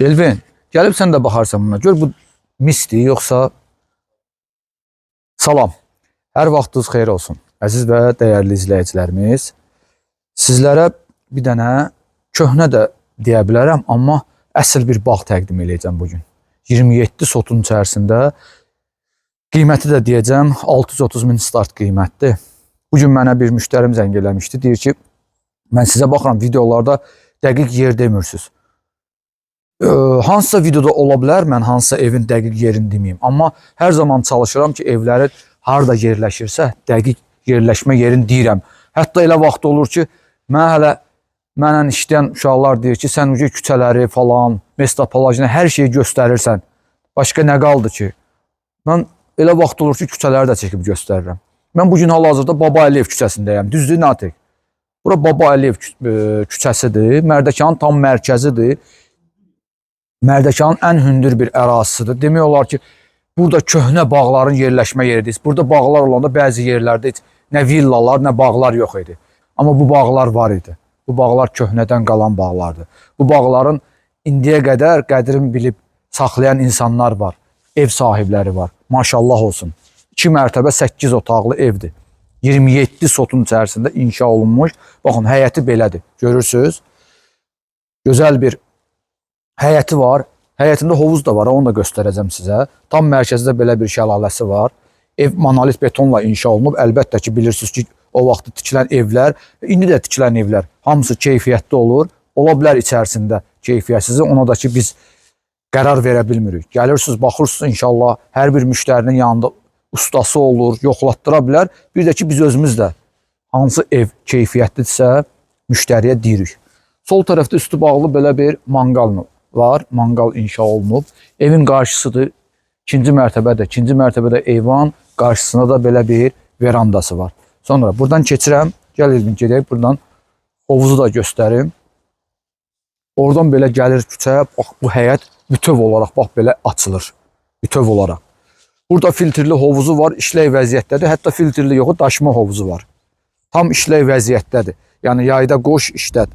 Elvin, gəlib sən də baxarsan buna. Gör bu misdir yoxsa. Salam. Hər vaxtınız xeyir olsun. Əziz və dəyərli izləyicilərimiz, sizlərə bir dənə köhnə də deyə bilərəm, amma əsl bir bağ təqdim eləyəcəm bu gün. 27 sotun içərisində qiyməti də deyəcəm, 630 min start qiymətdir. Bu gün mənə bir müştərim zəng eləmişdi. Deyir ki, mən sizə baxıram videolarda dəqiq yer demirsiniz. Hansısa videoda ola bilər, mən hansısa evin dəqiq yerini deməyim. Amma hər zaman çalışıram ki, evləri harda yerləşirsə, dəqiq yerləşmə yerini deyirəm. Hətta elə vaxt olur ki, mən hələ mənlə işləyən uşaqlar deyir ki, sən ucu küçələri falan, mestopolajını hər şeyi göstərirsən. Başqa nə qaldı ki? Mən elə vaxt olur ki, küçələri də çəkib göstərirəm. Mən bu gün hal-hazırda Baba Əliyev küçəsindəyəm. Düzdür, Natiq? Bura Baba Əliyev küçəsidir. Mərdəkanın tam mərkəzidir. Mərdəkanın ən hündür bir ərazisidir. Demək olar ki, burada köhnə bağların yerləşmə yeridir. Burada bağlar olanda bəzi yerlərdə heç nə villalar, nə bağlar yox idi. Amma bu bağlar var idi. Bu bağlar köhnədən qalan bağlardır. Bu bağların indiyə qədər qədrini bilib saxlayan insanlar var. Ev sahibləri var. Maşallah olsun. 2 mərtəbə 8 otaqlı evdir. 27 sotun içərisində inşa olunmuş. Baxın, həyəti belədir. Görürsüz? Gözəl bir həyəti var. Həyətində hovuz da var, onu da göstərəcəm sizə. Tam mərkəzdə belə bir şəlaləsi var. Ev monolit betonla inşa olunub. Əlbəttə ki, bilirsiniz ki, o vaxtı tikilən evlər, indi də tikilən evlər hamısı keyfiyyətli olur. Ola bilər içərisində keyfiyyətsizi, ona da ki biz qərar verə bilmirik. Gəlirsiniz, baxırsınız inşallah hər bir müştərinin yanında ustası olur, yoxlatdıra bilər. Bir də ki biz özümüz də hansı ev keyfiyyətlidirsə müştəriyə deyirik. Sol tərəfdə üstü bağlı belə bir manqal var. Manqal inşa olunub. Evin qarşısıdır. İkinci mərtəbədə, ikinci mərtəbədə eyvan, qarşısında da belə bir verandası var. Sonra buradan keçirəm. Gəl Elvin gedək buradan hovuzu da göstərim. Oradan belə gəlir küçəyə, bax bu həyət bütöv olaraq bax belə açılır. Bütöv olaraq. Burada filtrli hovuzu var, işlək vəziyyətdədir. Hətta filtrli yox, daşma hovuzu var. Tam işlək vəziyyətdədir. Yəni yayda qoş işlət.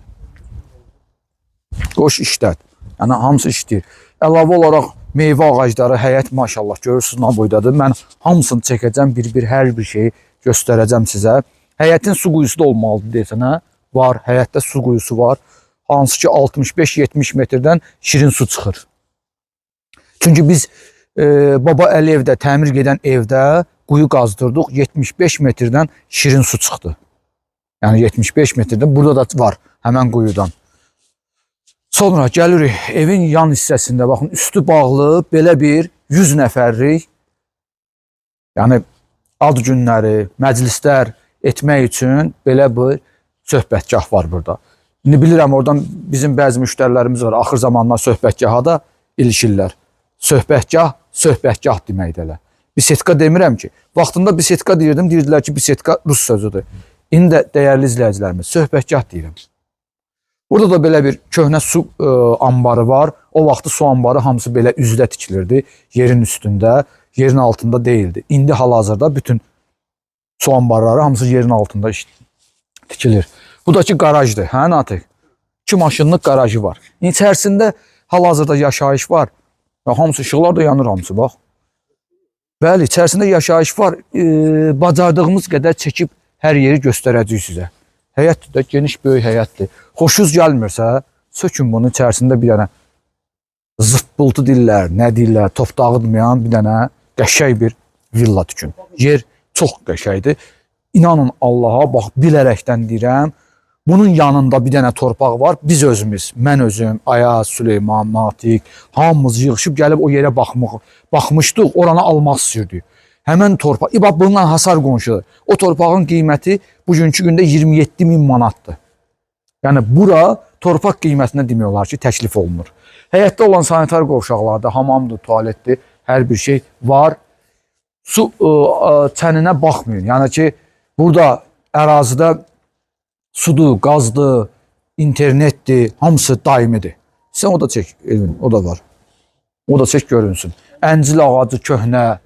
Qoş işlət. Yəni hamısı işləyir. Əlavə olaraq meyvə ağacları, həyət maşallah görürsüz nə boydadır. Mən hamısını çəkəcəm, bir-bir hər bir şeyi göstərəcəm sizə. Həyətin su quyusu da olmalıdır deyəsən, hə? Var, həyətdə su quyusu var. Hansı ki 65-70 metrdən şirin su çıxır. Çünki biz Baba Əliyevdə təmir gedən evdə quyu qazdırdıq, 75 metrdən şirin su çıxdı. Yəni 75 metrdən burada da var həmən quyudan. Sonra gəlirik evin yan hissəsində baxın üstü bağlı belə bir 100 nəfərlik yəni ad günləri, məclislər etmək üçün belə bir söhbətgah var burada. İndi bilirəm oradan bizim bəzi müştərilərimiz var. Axır zamanlar söhbətgaha da ilişirlər. Söhbətgah, söhbətgah deməkdir elə. Bisetka demirəm ki. Vaxtında bisetka deyirdim, deyirdilər ki, bisetka rus sözüdür. İndi də dəyərli izləyicilərimiz, söhbətgah deyirəm. Burada da belə bir köhnə su anbarı var. O vaxtı su anbarı hamısı belə üzdə tikilirdi. Yerin üstündə, yerin altında deyildi. İndi hal-hazırda bütün su anbarları hamısı yerin altında tikilir. Bu da ki qarajdır, hə Natiq? İki maşınlıq qarajı var. İçərisində hal-hazırda yaşayış var. Ya, hamısı işıqlar da yanır hamısı bax. Bəli, içərisində yaşayış var. Bacardığımız qədər çəkib hər yeri göstərəcəyik sizə. Həyətdir də, geniş böyük həyətdir. Xoşunuz gəlmirsə, sökün bunu içərisində bir dənə zıppıltı dillər, nə deyirlər, top dağıtmayan bir dənə qəşəng bir villa tükün. Yer çox qəşəngdir. İnanın Allaha, bax bilərəkdən deyirəm, bunun yanında bir dənə torpaq var. Biz özümüz, mən özüm, Ayaz, Süleyman, Natiq, hamımız yığışıb gəlib o yerə baxmışdıq, oranı almaq istəyirdik. Həmən torpaq, bax bununla hasar qonşudur. O torpağın qiyməti bugünkü gündə 27 min manatdır. Yəni bura torpaq qiymətinə demək olar ki, təklif olunur. Həyətdə olan sanitar qovşaqlarda hamamdır, tualetdir, hər bir şey var. Su çəninə baxmayın. Yəni ki, burada ərazidə sudur, qazdır, internetdir, hamısı daimidir. Sən o da çək, Elvin, o da var. O da çək görünsün. Əncil ağacı köhnə,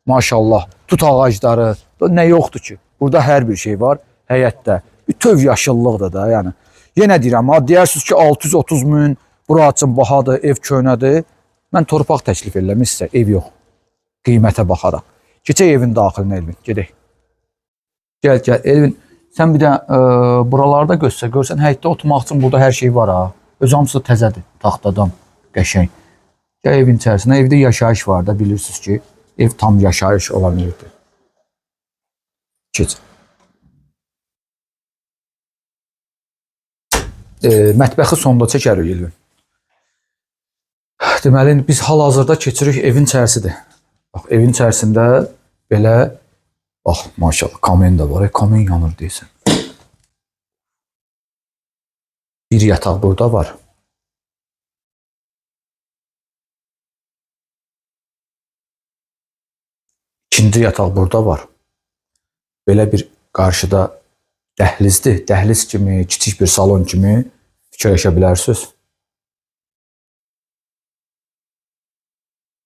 maşallah, tut ağacları, nə yoxdur ki. Burada hər bir şey var həyətdə. Bütöv yaşıllıqdır da, yəni. Yenə deyirəm, ha, deyərsiniz ki 630 min, Bura üçün bahadır, ev köhnədir. Mən torpaq təklif edirəm sizə, ev yox. Qiymətə baxaraq. Keçək evin daxilinə Elvin, gedək. Gəl, gəl Elvin, sən bir də buralarda göstər, görsən həyətdə oturmaq üçün burada hər şey var ha. Öz hamısı təzədir, taxtadan, qəşəng. Gəl evin içərisinə, evdə yaşayış var da, bilirsiniz ki, ev tam yaşayış olan evdir. Keç. Mətbəxi sonda çəkərik Elvin. Deməli, biz hal-hazırda keçirik evin içərisidir. Bax, evin içərisində belə, bax, maşallah, kamen də var. Kamen yanır deyəsən. Bir yataq burada var. İkinci yataq burada var. Belə bir qarşıda dəhlizdir. Dəhliz kimi, kiçik bir salon kimi fikirləşə bilərsiniz.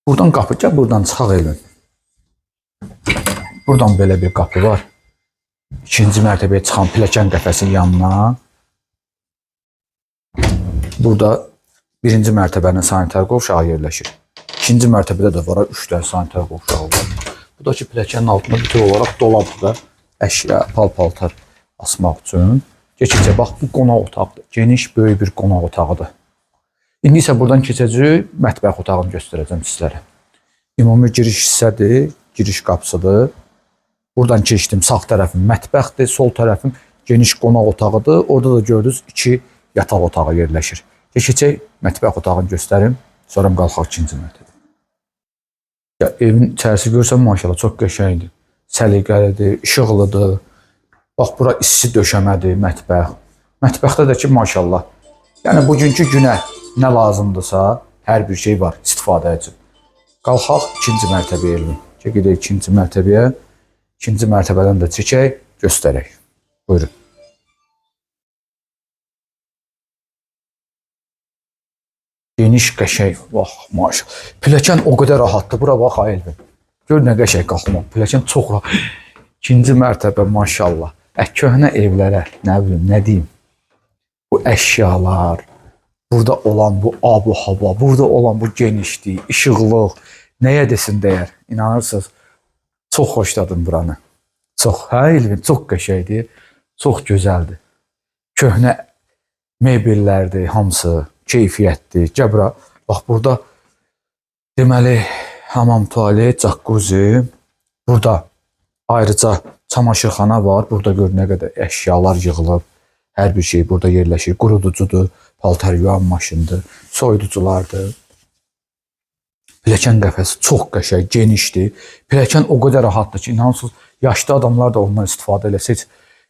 Buradan qapı, gəl buradan çıxaq Elvin. Buradan belə bir qapı var. İkinci mərtəbəyə çıxan pilləkən qəfəsin yanına. Burada birinci mərtəbənin sanitar qovşağı yerləşir. İkinci mərtəbədə də var, 3 dənə sanitar qovşağı var. Bu da ki, pilləkənin altında bütöv olaraq dolabdır da, əşya, pal-paltar asmaq üçün. Keçəcək, bax, bu qonaq otağıdır. Geniş, böyük bir qonaq otağıdır. İndi isə buradan keçəcəyik, mətbəx otağını göstərəcəm sizlərə. Ümumi giriş hissədir, giriş qapısıdır. Buradan keçdim, sağ tərəfim mətbəxdir, sol tərəfim geniş qonaq otağıdır. Orada da gördünüz 2 yataq otağı yerləşir. Keçəcək, mətbəx otağını göstərim, sonra qalxaq ikinci mərtəbəyə. Ya, evin içərisi görsən maşallah çox qəşəngdir. Səliqəlidir, işıqlıdır. Bax bura isti döşəmədir, mətbəx. Mətbəxdə də ki maşallah. Yəni bugünkü günə nə lazımdırsa, hər bir şey var istifadə üçün. Qalxaq ikinci mərtəbəyə Elvin. Gedək ikinci mərtəbəyə. İkinci mərtəbədən də çəkək, göstərək. Buyurun. Geniş, qəşəng. Bax, maşallah. Pilləkən o qədər rahatdır. Bura bax, ay Elvin. Gör nə qəşəng qalxmaq. Pilləkən çox rahat. İkinci mərtəbə maşallah. Köhnə evlərə, nə bilim, nə deyim. Bu əşyalar, burada olan bu abu hava, burada olan bu genişlik, işıqlıq, nəyə desin dəyər. İnanırsınız, çox xoşladım buranı. Çox, hə Elvin, çox qəşəngdir, çox gözəldir. Köhnə mebellərdir hamısı, keyfiyyətli. Gəl bura, bax burada deməli hamam, tualet, jacuzzi. Burada ayrıca çamaşırxana var. Burada gör nə qədər əşyalar yığılıb. Hər bir şey burada yerləşir. Quruducudur, paltar yuyan maşındır, soyuduculardır. Pilləkən qəfəsi çox qəşəng, genişdir. Pilləkən o qədər rahatdır ki, inanırsınız, yaşlı adamlar da ondan istifadə eləsə heç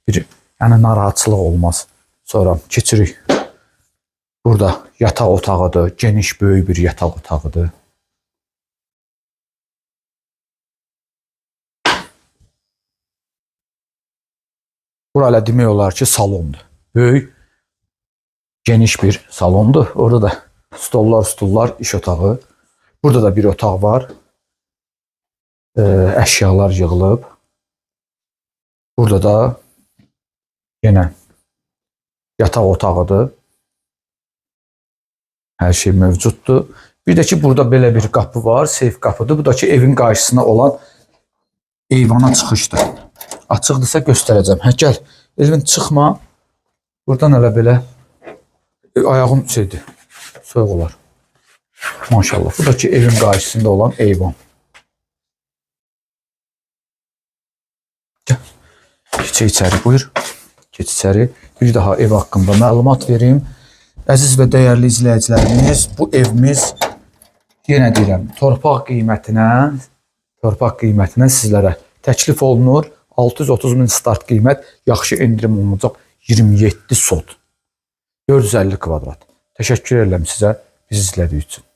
bir yəni narahatçılıq olmaz. Sonra keçirik. Burada yataq otağıdır, geniş, böyük bir yataq otağıdır. Bura elə demək olar ki, salondur. Böyük, geniş bir salondur. Orada da stollar, stullar, iş otağı. Burada da bir otaq var. Əşyalar yığılıb. Burada da yenə yataq otağıdır. Hər şey mövcuddur. Bir də ki, burada belə bir qapı var, seyf qapıdır. Bu da ki, evin qarşısına olan eyvana çıxışdır. Açıqdırsa göstərəcəm. Hə, gəl. Elvin, çıxma. Buradan elə belə ayağım şeydir, soyuq olar. Maşallah. Bu da ki, evin qarşısında olan eyvan. Gəl. Keçək içəri, buyur. Keç içəri. Bir daha ev haqqında məlumat verim. Əziz və dəyərli izləyicilərimiz, bu evimiz yenə deyirəm, torpaq qiymətinə sizlərə təklif olunur. 630 min start qiymət, yaxşı endirim olunacaq 27 sot. 450 kvadrat. Təşəkkür edirəm sizə bizi izlədiyi üçün.